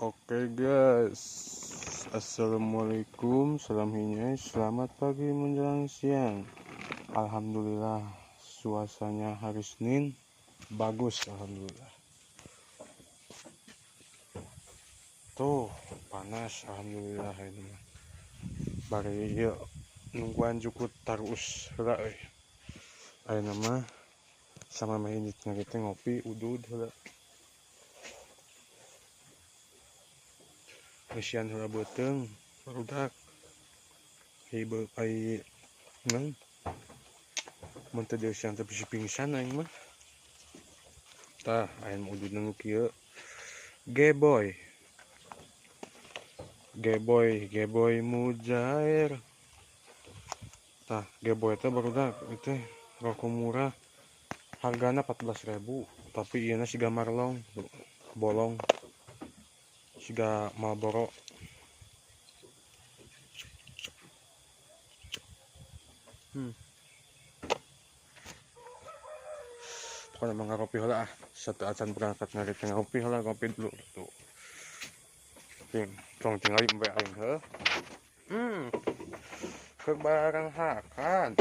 Oke guys, assalamualaikum, salam hinyai, selamat pagi menjelang siang. Alhamdulillah suasananya hari Senin bagus, alhamdulillah. Tuh panas, alhamdulillah ini mah. Bari ieu nungguan jukut tarus heula euy. Ayeuna mah sama mah indit ngarit ngopi udud heula. Ngeusian heula beuteung barudak. Hibeu ai nang mun teu dieusian teh bisi pingsan aing mah. Tah aya nu udud nu kieu. Geboy. Geboy, geboy mujair. Tah geboy teh barudak ieu teh rokok murah. Hargana 14.000, tapi ieu na siga marlong, bolong. Siga Marlboro. Pokoknya mah ngaropi heula ah. Satu acan berangkat ngarit ngopi heula, ngopi dulu tuh. Ting, tong tinggal embe aing heuh. Keur barang hakan.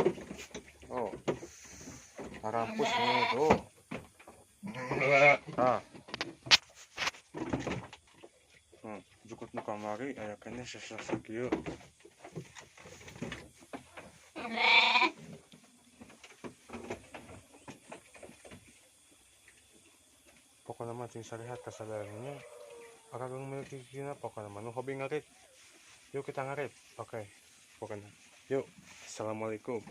Oh. Tarampus nih tuh. Ah. Jukut nu kamari aya keneh sesah kieu. Pokona mah cing sarehat kasadarannya. Akang miliki kina pokona mah nu hobi ngarit. Yuk kita ngarit. Oke. Pokona. Yuk. Assalamualaikum.